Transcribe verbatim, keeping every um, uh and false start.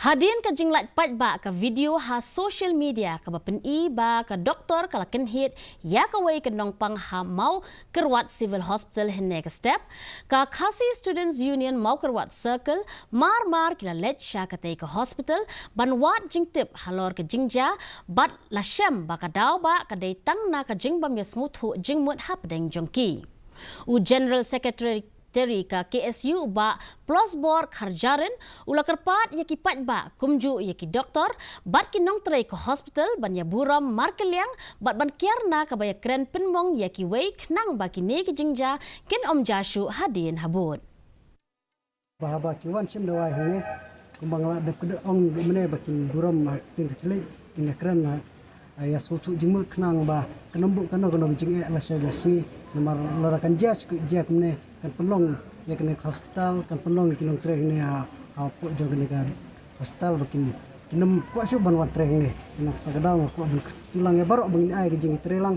Hadien ka jinglait paidbah ka video ha social media kaba pyni ba ka doktor ka la kynhied ïa kawei ka nongpang ha Mawkyrwat Civil Hospital hynne ka step, ka Khasi Students Union Mawkyrwat Circle mar mar ki la leit sha katei ka hospital ban wad jingtip halor ka jingjia bad la shem ba ka daw ba ka dei tang na ka jingbym ïasngewthuh jingmut hapdeng jong ki. U General Secretary ka K S U, Bah Plasbor Kharjarin, u la kyrpad ïa ki paidbah kumjuh ïa ki doktor bad ki nongtrei ka hospital ban ïaburom markylliang bad ban kiar na kaba ïakren pynmong ïa kiwei khnang ba kine ki jingjia kin ym jia shuh hadien habud. Ba haba ki wan shim dawai hangne, kumba nga la dep kdew ong mynne ba kin burom ha ktien ka thylliej, kin ïakren ha, ïasngewthuh jingmut khnang ba kan ym buh kano kano ka jingeh lashai lashisngi, namar lada kan jia shuh, jia kumne kan pynlong ïa kane ka hospital, kan pynlong ïa ki nongtrei hangne ha, hapoh jong kane ka hospital ba kin, kin ym kwah shuh ban wan trei hangne. Kane kata ka daw nga kwah ban kyrkhu lang ïa baroh ba ngin ai ka jingïatreilang.